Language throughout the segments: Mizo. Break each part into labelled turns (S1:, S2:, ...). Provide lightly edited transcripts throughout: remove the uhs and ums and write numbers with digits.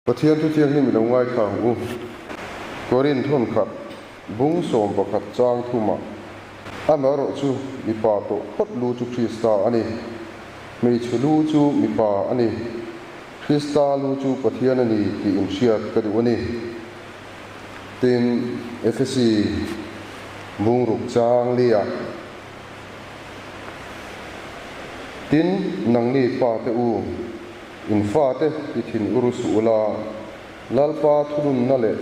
S1: Pathian thu thianghlim i lo ngaithla ang u. Korin thawnkhat bung 11 chang thumah, Amaherawh chu mipa tawh phawt lu chu Krista a ni, hmeichhe lu chu mipa a ni, Krista lu chu Pathian a ni tih inhriat ka duh a ni. Tin, Efesi bung ruk chang liah, Tin, nangni pate u, In fate i thin ur suh ula, Lalpa thununna leh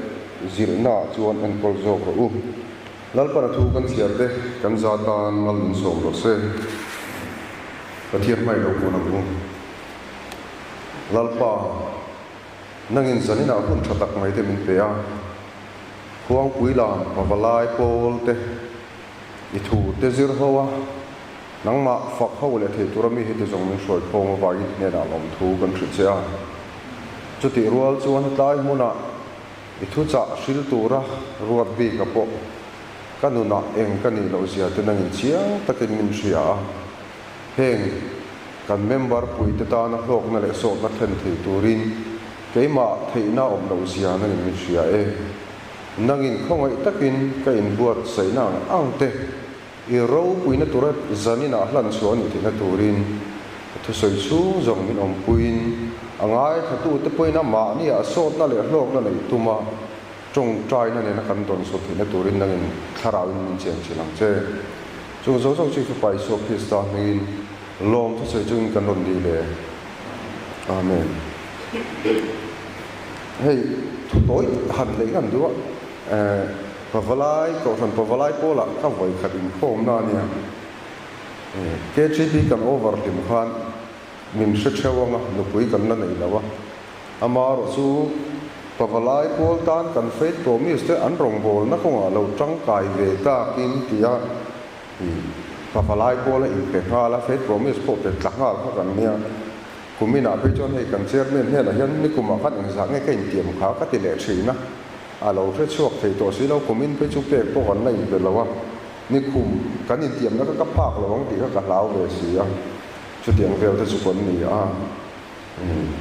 S1: zilhnaah chuan enkawl zawk rawh u. Lalpan a thu kan chhiar te kan za tan mal min sawm rawh se. Pathian hmai lo kun ang u. Lalpa, nangin zaninah hun tha tak mai te min pe a, Khuangpui lam pavalai pawl te i thu te zir ho a, Nangmah fak ho leh thei tura mi heti zawng min hruai khawm avangin hnenah lawmthu kan hrilh che a. Chutih rual chuan hetlai hmunah i thuchah hril tura ruat bika pawh ka nunah eng ka nih loh zia te nangin chiang takin min hria a. Heng kan member puite tana hlawkna leh sawtna thlen thei turin keimah theihna awm loh zia nangin min hria e. Nangin khawngaih takin ka inbuatsaihna ang ang te I ropuina tura zaninah hlan chhuah a nih theihna turin ka thusawi chhung zawng min awmpuiin a ngaithlatute pawhin amahniah a sawtna leh hlawkna neih tuma tawngtaina nena kan dawn sawt theihna turin nangin thlarauin min cheng thin ang che. Chung zawng zawng chu i Fapa Isua Krista hmingin lawm thusawi chungin kan rawn dil e. Amen. Hei thutawi han neih kan duh a. Pavalai, Kohhran Pavalai pawlah ka vawi khat inkhawmna a nia. KTP kan over hlim khan min hre theuh ang a, nupui kan la nei lo a. Amaherawh chu Pavalai pawl tan kan faith promise te an rawngbawlna kawngah lo tangkai ve takin tia Pavalai pawla inpe nghal a, faith promise pawh pe tla nghal kha kan nia. Kuminah phei chuan hei kan chairman hnenah hian nikumah khan engzah nge ka intiam kha ka ti leh thin a. A lo hre chhuak thei tawh si lo, kum in phei chu pek pawh kan la inpe lo a, ni khum kan intiamna kha ka phak lo ang tih kha ka hlau ve si a, chutiang vel te chu kan ni a. Umm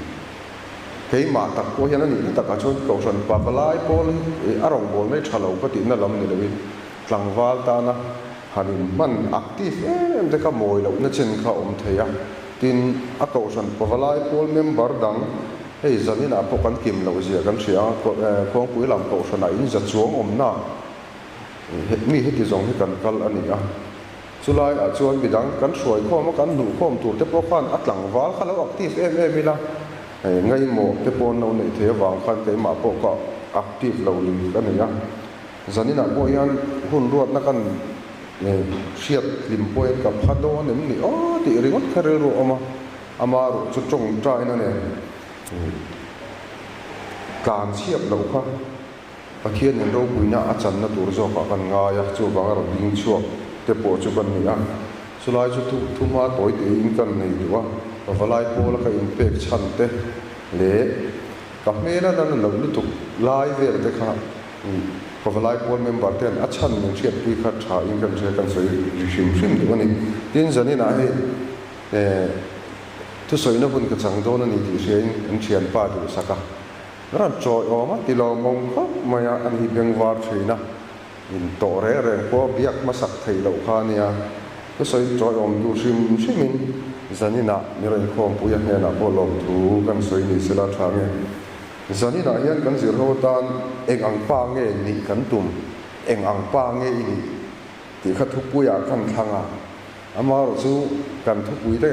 S1: keimah tak pawh hian a nihna takah chuan Kohhran pa palai pawl hi a rawngbawlna hi tha lo ka tihna lam ni loin tlangval tana han inhman active em em te kha mawi lohna chen kha a awm thei a, tin a Kohhran pavalai pawl member dang Hei zaninah pawh kan kim loh zia kan hria a, Khuangpui lam kohhranah in za chuang awmna mi heti zawng hi kan kal a ni a. Chulaiah chuan midang kan hruai khawm a, kan hnuh khawm tur te pawh khan a tlangval kha lo active em em ila, ngaihmawh te pawh an lo neih theih avang khan keimah pawh ka active lo lui ka nei a. Zaninah pawh hian hun ruatna kan hriat hlim pawhin ka pha dawn em ni aw tih ringawt kha rilru a awm a. Ama ruh chu tawngtaina nen tlan chhiat loh kha Pathianin ropuina a channa tur zawkah kan ngai a, chuvanga rawn ding chhuak te pawh chu kan ni a. Chulai chu thuma tawi teiin kan nei duh a, pavalai pawla ka inpek chhan te leh ka hmela la na loh lutuk lai vel te kha pavalai pawl member ten a chhan min hriatpui kha tha in kan hria kan sawi ri hrim hrim duh a ni. Tin, zaninah hei. Thusawiina hun ka chang dawn a ni tih hriain an thianpa duhsak a, rawn chawi awm a ti lawmawm khawp mai a, ani hi bengvar thin a, in tawh reng reng pawh biak hmasak theih loh kha a nia. Thusawi chawi awm duh hrim hrimin zaninah mi rawn inkhawmpui a hnenah pawh lawmthu kan sawi ni sela tha nge. Zaninah hian kan zirho atan eng ang pa nge nih kan tum, eng ang pa nge i nih tih kha thupuiah kan thlang a. Amaherawh chu kan thupui te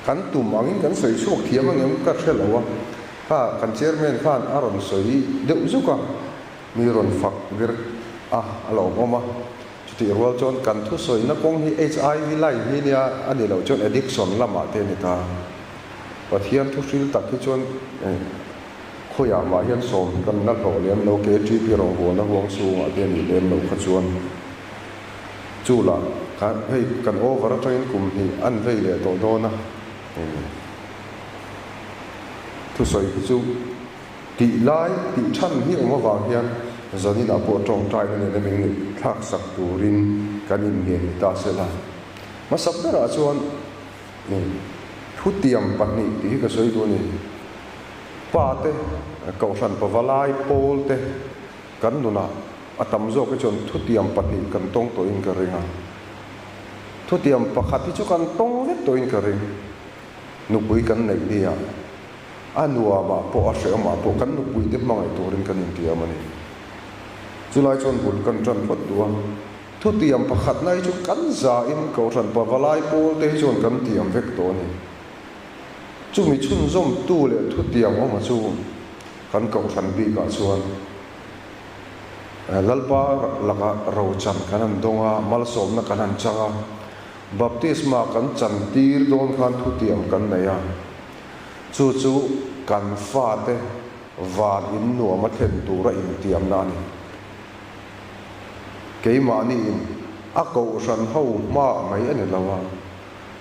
S1: kan tum angin kan sawi chhuak thiam ang em ka hre lo a, kha kan chairman khan a rawn sawi deuh zuk a, mi rawn fak vir a, a lo awm a. Chutih rual chuan kan thusawina kawng hi HIV line hi nia a ni loh chuan addiction lamah te a ni ta. Pathian thu hril tak hi chuan khawiah mah hian sawm hi kan la hlawh lem lo, KTP rawngbawlna huang chhungah te a nih lem loh kha chuan. Chu lah kha hei kan over atangin kum hnih an vei leh tawh dawn a, thusawi hi chu tih lai tih than hi awm avang hian zaninah pawh tawngtaina nena min ngaihthlak sak turin kan inngen ni ta se la. Hmasa berah chuan thutiam pahnih tih hi ka sawi duh a ni. Pa te, Kohhran Pavalai pawl te kan nunah a tam zawk hi chuan thutiam pahnih kan tawng tawhin ka ring a. Thutiam pakhat hi chu kan tawng vek tawhin ka ring. Nupui kan neih nia a nuamah pawh a hrehawmah pawh kan nupuite hmangaih turin kan intiam a ni. Chulai chuan bul kan tan phawt duh a. Thutiam pakhatna hi chu kan zain Kohhran Pavalai pawl te hi chuan kan tiam vek tawh a ni. Chumi chhunzawmtu leh thutiam awma chu kan Kohhran bikah chuan Lalpa laka rochan kan han dawng a, malsawmna kan han chang a, baptisma kan chantir dawn khan thutiam kan nei a, chu chu kan fate van in nuam a thlen tura intiamna a ni. Keimahniin a Kohhran ho hma mai a ni lo a.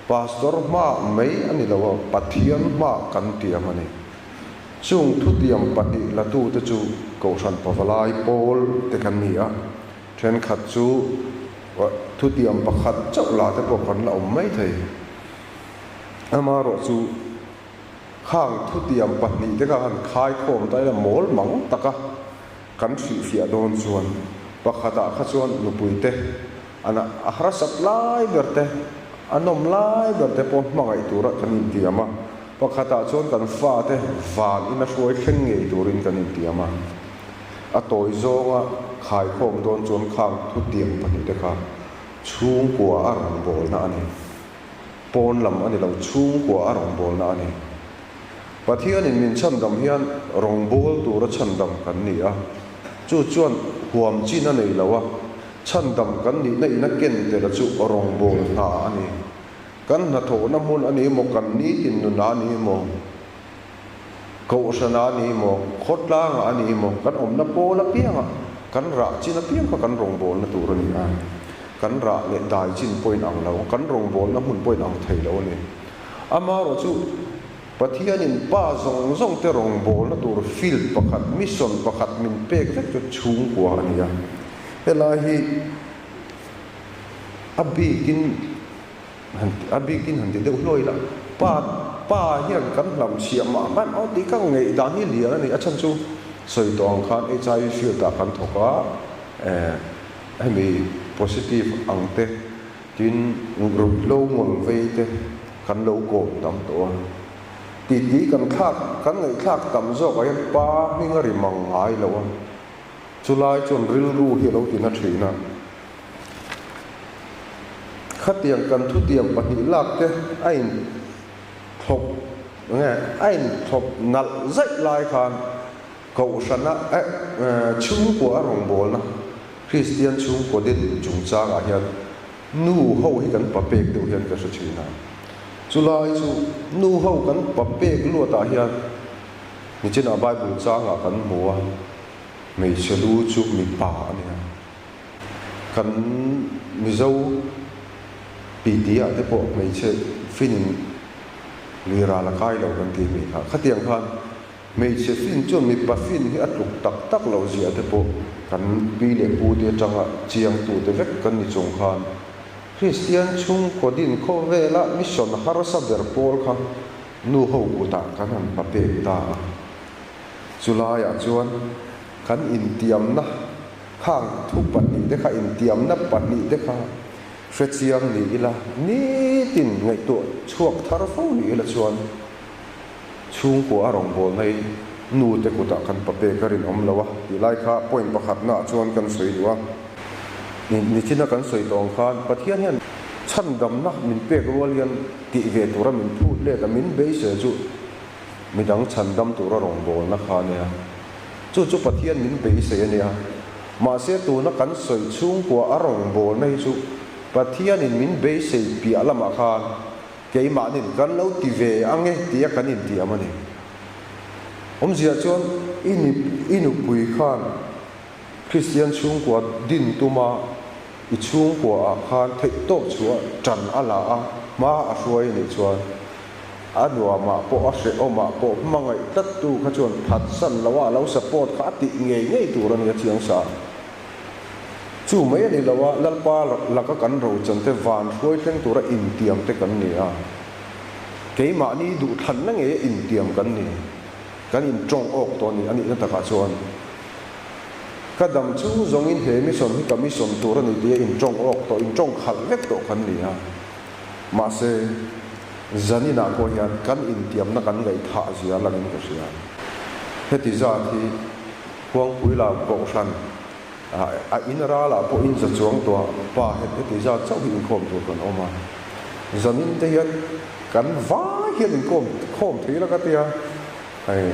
S1: Pastor hma mai a ni lo a, Pathian hma kan tiam a ni. Chung thutiam pahnih latute chu Kohhran Pavalai pawl te kan ni a, thenkhat chu thutiam pakhat chauh la te pawh kan la awm mai thei. Amaherawh chu khang thutiam pahnih te kha han khaikhawm ta ila mawl mang taka kan hrihfiah dawn chuan pakhatah kha chuan nupuite An a harsat lai ber te, a nawm lai ber te pawh hmangaih tura kan intiam a, pakhatah chuan kan fate van ina hruai thleng ngei turin kan intiam a. A tawi zawnga khaikhawm dawn chuan khang thutiang pahnihte kha chhungkua a rawngbawlna a ni. Pawn lam a ni lo, chhungkua a rawngbawlna a ni. Pathianin min chhandam hian rawngbâwl tura chhandam kan ni a, chu chuan huam chin a nei lo a, chhandam kan nihna in a ken tel chu rawngbâwl hna a ni. Kan hnathawhna hmun a ni emaw, kan nitin nunah a ni emaw, kohhranah a ni emaw, khawtlangah a ni emaw, kan awmna pawl apiangah kan rah chin apiang kha kan rawngbâwlna tur a ni a, kan rah leh dai chin pawh inang lo, kan rawngbâwlna hmun pawh inang thei lo a ni. Amaherawh chu Pathianin pa zawng zawng te rawngbawlna tur field pakhat, mission pakhat min pek vek chu chhungkua a ni a. Helai hi a bikin han a bikin han ti deuh hluai ila, pa pa hian kan hlam chhiah mah mah aw tih ka ngaih dan hi lian a ni. A chhan chu sawi tawh ang khan HIV field ah kan thawk a, eh hemi positive ang te Tin, ruihhlo ngawl vei te kan lo kawm tam tawh a. Titi kan thlak, kan ngaihthlak tam zawkah hian pa hming a ri mang ngai lo a. Chulai chuan rilru hi a lo ti na thin a. Khatiang kan thutiang pahnih lak te a in thlawp nge a in thlawp nalh zaih lai khan Kohhrana eh chhungkua a rawngbawlna Kristian chhungkua din chungchangah hian nu ho hi kan pa pek deuh hian ka hre thin a. Chulai chu nu ho kan pa pek luatah hian nichinah Bible changah kan hmu a, hmeichhe lu chu mipa a ni a. Kan Mizo titi ah te pawh hmeichhe finin lui ral a kai lo kan tih mi kha. Khatiang khan Hmeichhe fin chuan mipa fin hi a tluk tak tak loh zia te pawh kan pi leh pu te atanga chiang tu te vek kan ni chung khan Kristian chhungkaw din khawvela mission harsa ber pawl kha nu ho kutah kan han pa pek ta a. Chulaiah chuan kan intiamna khang thu pahnih te kha intiamna pahnih te kha hrechiang ni ila nitin ngaihtuah chhuak thar fo ni ila chuan Chhungkua a rawngbawlna hi nu te kutah kan pa pek a rinawm lo a tih lai kha point pakhatna ah chuan kan sawi duh a. Nichina kan sawi tawh ang khan Pathian hian chhandamna min pek rual hian tih ve tura min phut let a, min beisei chu midang chhandam tura rawngbawlna kha a nia. Chu chu Pathian min beisei a nia. Mahse tuna kan sawi chhungkua a rawngbawlna hi chu Pathianin min beisei piah lamah khan Keimahnin kan lo ti ve ang e tia kan intiam a ni. Awmzia chuan i i nupui khan Kristian chhungkua din tuma i chhungkuaah khan theihtawp chhuah tan a la a, hma a hruai a nih chuan a nuamah pawh a hrehawmah pawh hmangaih tlattu kha chuan phatsan loa a lo support kha a tih ngei ngei tur a ni a chiang sa. Chu mai a ni lo a, Lalpa laka kan rochante van hruai thleng tura intiam te kan ni a, keimahni duhthlanna ngeia intiam kan ni. Kan intawng awk tawh a ni, a nihna takah chuan ka dam chung zawngin he mission hi ka mission tur a ni tia intawng awk tawh, intawng khalh vek tawh kan ni a. Mahse, zaninah pawh hian kan intiamna kan ngaihthah zia langin ka hria. Heti zat hi Khuangpui lam Kohhran a in ralah pawh in za chuang tawh a, pa heti zat chauh hi inkhawm tur kan awm a. Zanin te hian kan vai hian inkawm khawm thei la ka tia, hei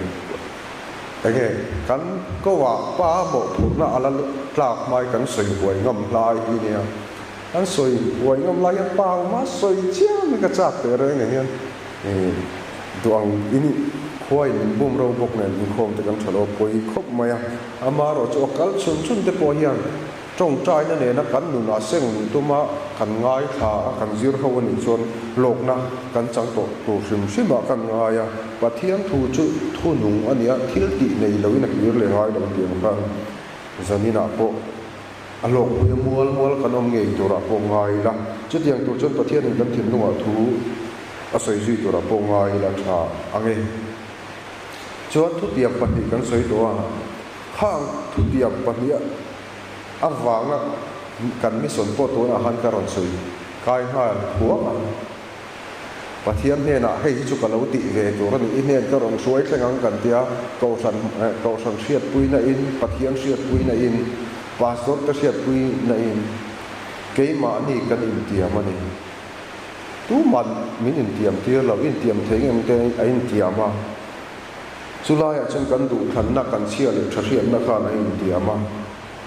S1: enge kan ko ah pa mawhphurhna a la tlak hmai kan sawi huai ngam hlai hi nia. An sawi huai ngam lai hian pa ang mah sawi chiam hi ka chak teh reng nen hian duh ang in khua in min bum ro bawk nen inkhawm te kan tha lo pawi khawp mai a. Amaherawh chu a kal chhun chhun te pawh hian tawngtaina nena kan nunah seng luh tuma kan ngaithla a kan zir ho a nih chuan hlawkna kan chang tawh tur hrim hrimah kan ngai a. Pathian thu chu thu nung a nia, thil tih nei loin a kir leh ngai lo tiang khan zaninah pawh A hlawkpui a mual mual kan awm ngei turah pawh ngai ila, chutiang tur chuan Pathianin kan thinlungah thu a sawi zui turah pawh ngai ila tha ang e. Chuan thutiang pahnih kan sawi tawh a, khang thutiang pahnih avanga kan mission pawh tunah khan ka rawn sawi kai nghal thuak a. Pathian hnenah hei hi chu ka lo tih ve tur a ni, i hnen ka rawn hruai thleng ang kan tia, Kohhran Kohhran hriatpuina in, Pathian hriatpuina in, Pastor te hriatpuina in keimahni kan intiam a ni. Tuman min intiam tir lo, intiam thei ngem te a intiam a, chulaiah chuan kan duhthlanna, kan chhia leh tha hriatna khan a intiam a.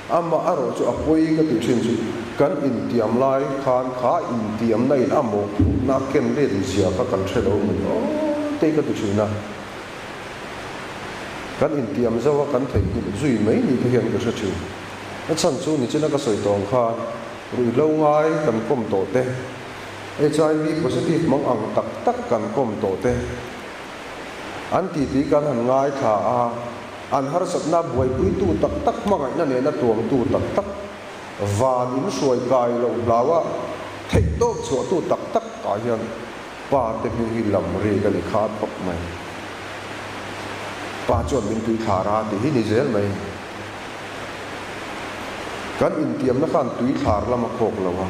S1: Amah erawh chu a pawi ka tih thin chu kan intiam lai khan kha intiamna in a mawhphurhna a ken let zia kha kan hre lo mai aw te ka ti thin a. Kan intiam zo a kan theihnghilh zui mai ni te hian ka hre thin. A chhan chu nichina ka sawi tawh ang khan ruihhlo ngai kan kawm tawh te, HIV positive mang ang tak tak kan kawm tawh te an titi kan han ngaithla a. An harsatna buaipuitu tak tak hmangaihna nena tuamtu tak tak, van in hruai kai loh hlaua theihtawp chhuahtu tak tak ah hian pa te hming hi lam rik a ni khat khawp mai. Pa chuan min tui thlar a tih hi ni zel mai. Kan intiamna khan tui thlar lam a khawk lo a,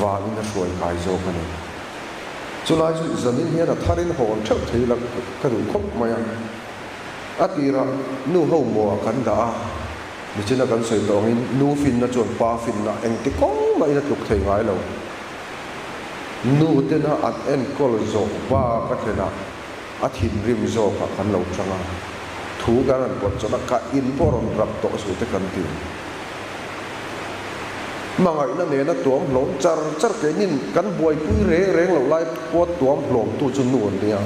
S1: van in a hruai kai zawk a ni. Chulai chu zanin hian a tharin hawn theuh thei la ka duh khawp mai a. A tirah nu ho maw ah kan dah a, nichina kan sawi tawh angin nu finna chuan pa finna engti kawng mahin a tluk thei ngai lo. Nu tena an enkawl zawh bak a thlenah a thinrim zawkah kan lo chang a, thu kan rawn pawt chawlh a, ka in pawh rawn rap tawh suh te kan ti. Hmangaihna nena tuam hlawm char char keinin kan buaipui reng reng loh lai pawh tuam hlawmtu chu nu an nia.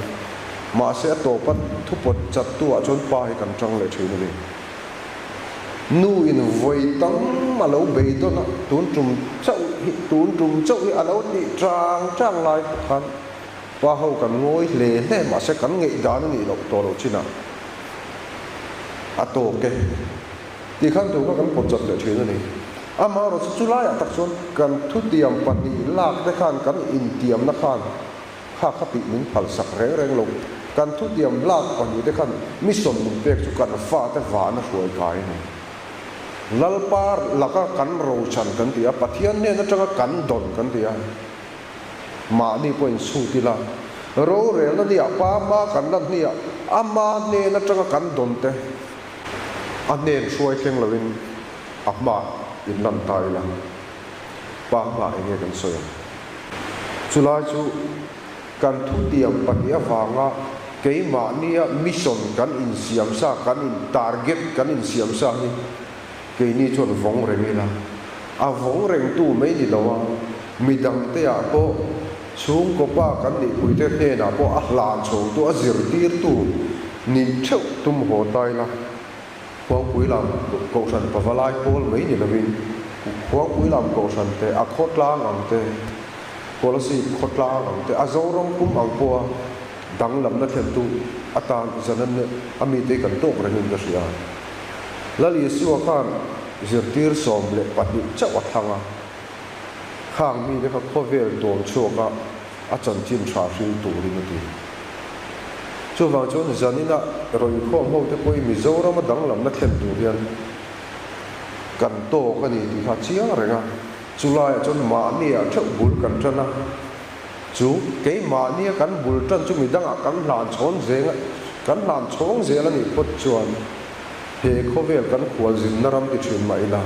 S1: Mahse a tawpa thu pawt chattu ah chuan pa hi kan tang leh thin a ni. Nu in vawi tam a lo beidawn a, tun tum chauh hi tun tum chauh hi a lo tih chang chang lai pawh khan Pa ho kan ngawi hle hle mahse kan ngeih dan a nih loh tawh loh chinah a tawk e tih khan tur kha kan pawt chat leh thin a ni. Amaherawh chu chulaiah tak chuan kan thutiam pahnih lak te khan kan intiamna khan kha kha tih min phalsak reng reng lo. Kan thutiam lak pahnih te khan mission min pek chu kan fate vana hruai kai a ni. Lalpa laka kan rochan kan ti a, Pathian hnen atanga kan dawn kan ti a. Mahni pawh insut ila, rorelna niah pa hma kan lan hniah ama hnen atanga kan dawn te a hnen hruai thleng loin a hma in lan ta ila, pa hma enge kan sawi ang? Chulai chu kan thutiam pahnih avanga keimahnia mission kan insiam sa, kan in target kan insiam sa hi Keini chuan vawng reng ila, a vawng rengtu mai ni lo a, midangte ah pawh chhungkaw pa kan nihpuite hnenah pawh a hlan chhawngtu, a zirtirtu nih theuh tum haw ta ila, Khuangpui lam Kohhran pavalai pawl mai ni lovin Khuangpui lam Kohhran te, a khawtlang ang te, Kolasib khawtlang ang te, a Zoram pum ang pawha danglamna thlentu atan zanan a mite hi kan tawk rengin ka hria. Lal Isua khan zirtir 12 chauh a thlang a, khang mite kha khawvel tuam chhuaka a chanchin tha hril turin a ti. Chuvang chuan zanina rawikhawm ho te pawhin Mizorama danglamna thlen tur hian kan tawk a ni tih kha a chiang reng a. Chulaiah chuan mahniah theuh bul kan tan a, chu keimahnia kan bul tan chu midangah kan hlan chhawn zeng kan hlan chhawng zel a nih phawt chuan he khawvel kan khualzinna ram ti thin mah ila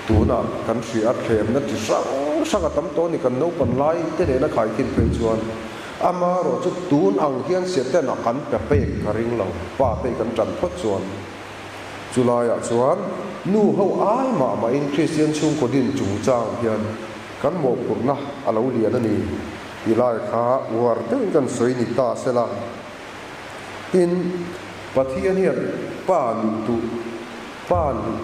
S1: tunah kan hria a thlemna chi hrang hrang a tam tawh a ni kan naupan lai te nena khaikhin phei chuan amaherawh chu tun ang hian Setana kan pe pek ka ring lo pa te kan tan phawt chuan. Chulaiah chuan nu ho ai mah mahin Kristian chhungkaw din chungchang hian kan mawhphurhna a lo lian a ni tih lai kha uar deuhin kan sawi ni ta sela. Tin, Pathian hian pa nih duh, pa nih,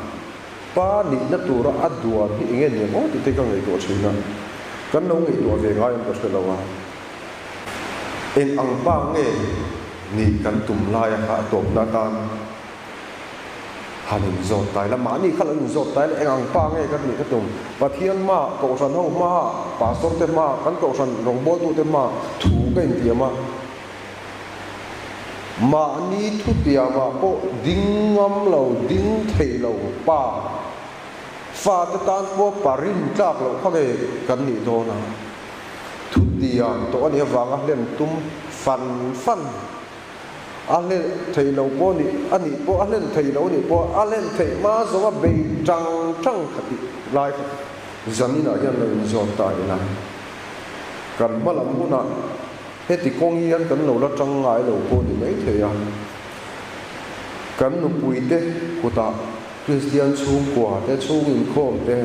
S1: pa nihna tura a duan hi enge ni ang aw tih te ka ngaihtuah thin a, kan lo ngaihtuah ve ngai ang ka hre lo a. Eng ang pa nge nih kan tum laia kha a tawpna atan han inzawt tai la, mahni kha lo inzawt tai la, eng ang pa nge ka nih ka tum? Pathian hma, Kohhran ho hma, Pastor te hma, kan Kohhran rawngbawltute hma thu ka intiam a, mahni thutiamah pawh ding ngam lo, ding thei lo pa, fate tan pawh pa rintlak loh kha nge kan nih dawn a? Thutiam tawh a nih avanga hlen tum fan fan a hlen thei lo pawh nih a nih pawh a hlen thei lo a nih pawh a hlen theih hma zawnga bei tang tang kha tih lai kha zaninah hian lo inzawt ta ila kan hma lam hunah heti kawng hian kan lo la tang ngai lo pawh ni mai thei a kan nupuite kutah Kristian chhungkua te, chhung inkhawm te,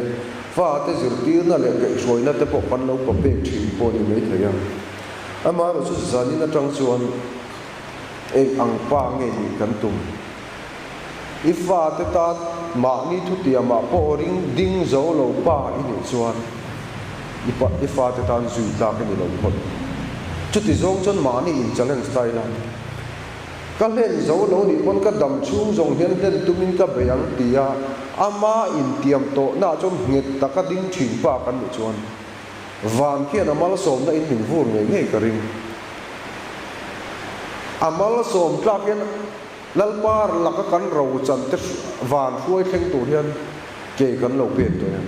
S1: fate zirtirna leh kaihhruaina te pawh kan lo papek thin pawh a ni mai thei a. Amaherawhchu zanin atang chuan eng ang pa nge nih kan tum? I fate tan mahni thutiamah pawh ring ding zo lo pa i nih chuan i pa i fate tan zui tlak i ni lo phawt. Chuti zawng chuan mahni in challenge ta ila. Ka hlen zo lo nih pawn ka dam chhung zawng hian hlen tumin ka bei ang ti a, ama intiam tawhna chuan nghet taka ding thin pa kan nih chuan van khian a malsawmna in min vur ngei ngei ka ring. A malsawm tlak hian Lalpa laka kan ro chan te van hruai thleng tur hian ke kan lo pen tawh em?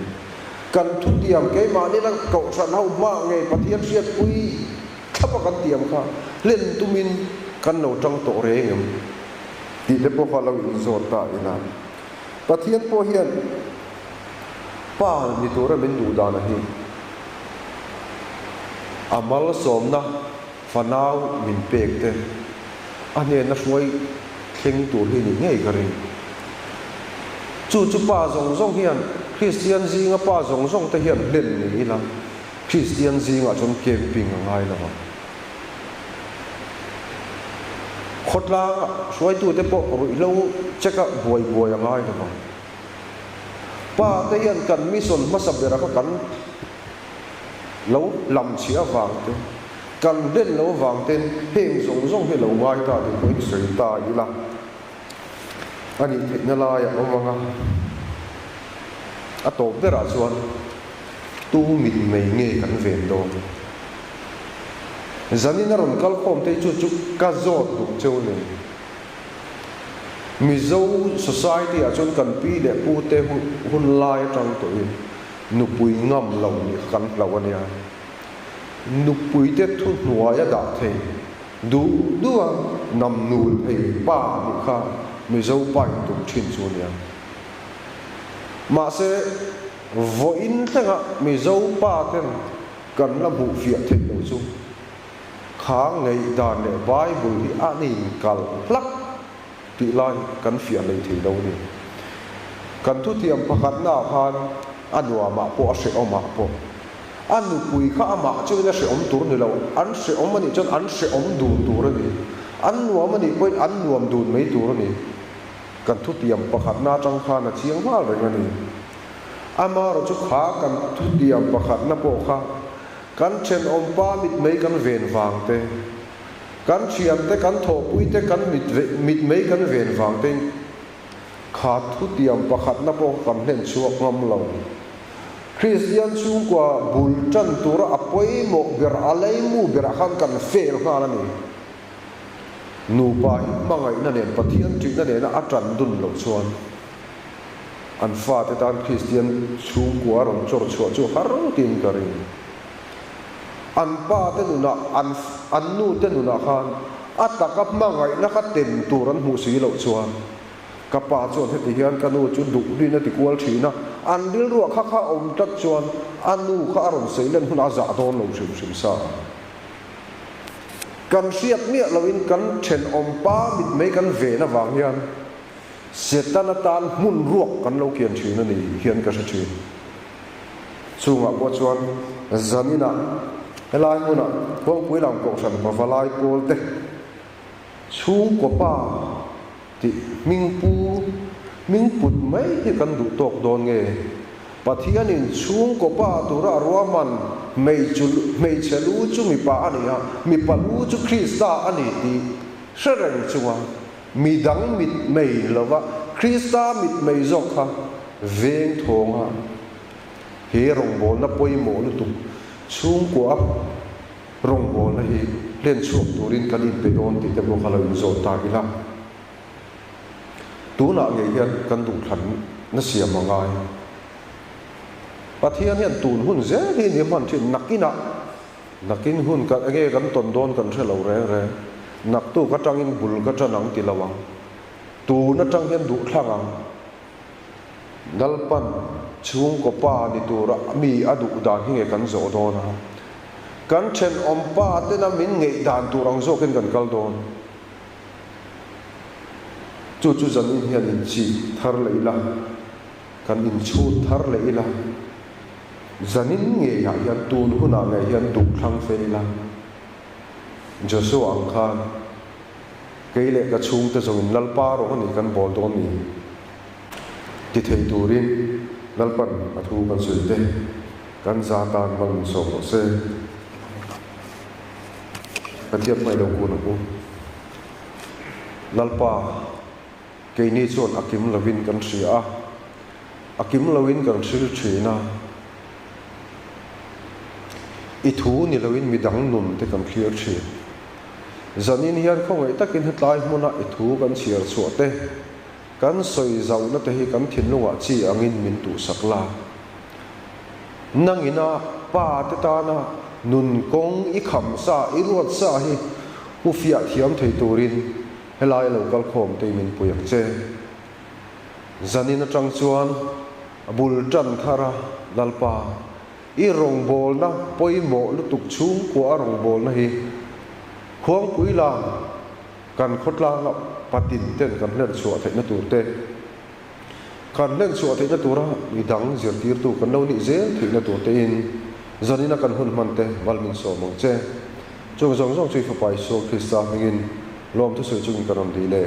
S1: Kan thutiam keimahni la kohhran ho hma ngei Pathian hriatpui Thlapa kan tiam kha hlen tumin kan lo tang tawh reng em tih te pawh kha lo inzawt ta ila. Pathian pawh hian Pa ni tura min duh dana hi a malsawmna fanau min pek te a hnena hruai thleng tur hi ni ngei ka ring. Chu chu pa zawng zawng hian Kristian zinga pa zawng zawng te hian hlen ni ila. Kristian zingah chuan camping a ngai lo ang. Khawtlanga hruaitute pawh ruihhlo check a buai buai a ngai lo ang. Pa te hian kan mission hmasa bera kha kan lo hlam chhiah avang te, kan hlen lo avang ten heng zawng zawng hi lo ngai ta tih pawhin sawi ta ila a nih theihna lai a awm ang a. A tawp berah chuan. Tu mit mei nge kan ven dawn? Zanin a rawn kal khawm te chu chu ka zawt duh cheu a ni. Mizo society ah chuan kan pi leh pu te hun lai atang tawhin nupui ngam lo nih kha kan hlauh a nia. Nupui te thuhnuai a dah thei duh duh a nam nul thei pa nih kha Mizo pa in tum thin chu a nia. Mahse. Vawiin thlengah Mizo pa ten kan la hmuh fiah theih loh chu kha ngaihdan leh Bible hi an inkal hlak tih lai kan fiah hlei thei lo a ni. Kan thutiam pakhatna ah khan a nuamah pawh a hrehawmah pawh a nupui kha amah chuin a hrehawm tur ni lo, an hrehawm a nih chuan an hrehawm dun tur a ni, an nuam a nih pawhin an nuam dun mai tur a ni. Kan thutiam pakhatna atang khan a chiang nghal reng a ni. Amaherawh chu kha kan thutiam pakhatna pawh kha kan thenawmpa mitmei kan ven vang te, kan thiante, kan thawhpuite kan mitmei kan ven vang tein kha thutiam pakhatna pawh kha kan hlen chhuak ngam lo. Kristian chhungkua bul tan tura a pawimawh ber, a leimu berah khan kan fail nghal a ni. Nupa hi hmangaihna nen Pathian ṭihna nena a ṭan dun loh chuan an fate tan Kristian chhungkua a rawn chawr chhuah chu har tiin ka ring. An pa te nunah, an an nu te nunah khan a taka hmangaihna kha tem tur an hmuh si loh chuan ka pa chuan heti hian ka nu chu duh rin a ti kual thin a, an rilruah kha kha awm tlat chuan a nu kha a rawn sei len hunah a zah dawn lo hrim hrim sa ang. Kan hriat miah loin kan thenawm pa mitmei kan ven avang hian Setan atan hmun ruak kan lo kian thin a ni hian ka hre thin. Chungah pawh chuan zaninah helai hmunah Khuangpui lang Kohhran Pavalai pawl te chhungkaw pa tih hming pu hming put mai hi kan duh tawk dawn nge? Pathianin chhungkaw pa tura a ruahman hmeichhe lu chu mipa a ni a, mipa lu chu Krista a ni tih hre reng chunga Mi dang mitmei lova Krista mitmei zawk kha veng thawnga he rawngbawlna pawimawh lutuk chhungkua rawngbawlna hi hlen chhuak turin kan inpe dawn tih te pawh kha lo inzawt ta ila. Tunah ngei hian kan duhthlanna siam a ngai. Pathian hian tun hun zel hi ni hman thin nakinah Nakin hun ka enge kan tawn dawn kan hre lo reng reng. Naktuk atangin bul ka tan ang ti lo ang. Tun atang hian duh thlang ang. Lalpan chhungkaw pa ni tura mi a duh dan hi nge kan zawh dawn a. Kan thenawm pa tena min ngeih dan tur ang zawkin kan kal dawn. Chu chu zanin hian inchik thar leh ila, kan inchhut thar leh ila. Zanin ngeiah hian tun hunah ngei hian duh thlang fe ila, Joshua ang khan kei leh ka chhungte zawngin Lalpa rawh a ni kan bawl dawn ni ti thei turin Lalpan a thu kan sawi te kan za tan mal min sawm rawh se. Pathian hmai lo kun ang u. Lalpa. Keini chuan a kim lovin kan hria a, a kim loin kan hril thin a. I thu ni loin midang nun te kan thlir thin. Zanin hian khawngaih takin hetlai hmuna i thu kan chhiar chhuah te, kan sawi zauhna te hi kan thinlungah chi angin min tuhsak la. Nangina pa te tana nun kawng i kham sa, i ruat sa hi pu fiah thiam thei turin Helai lo kal khawm te min pui ang che. Zanin atang chuan a bul tan thar a, Lalpa, i rawngbawlna pawimawh lutuk chhungkua a rawngbawlna hi Khuangpui lang kan khawtlanga patin ten kan hlen chhuah theihna tur te, kan hlen chhuah theihna tura midang zirtirtu kan lo nih zel theihna tur tein zanina kan hun hman te mal min sawm ang che. Chung zawng zawng chu i Fapa Isua Krista hmingin lawmthu sawi chungin ka rawn dil e.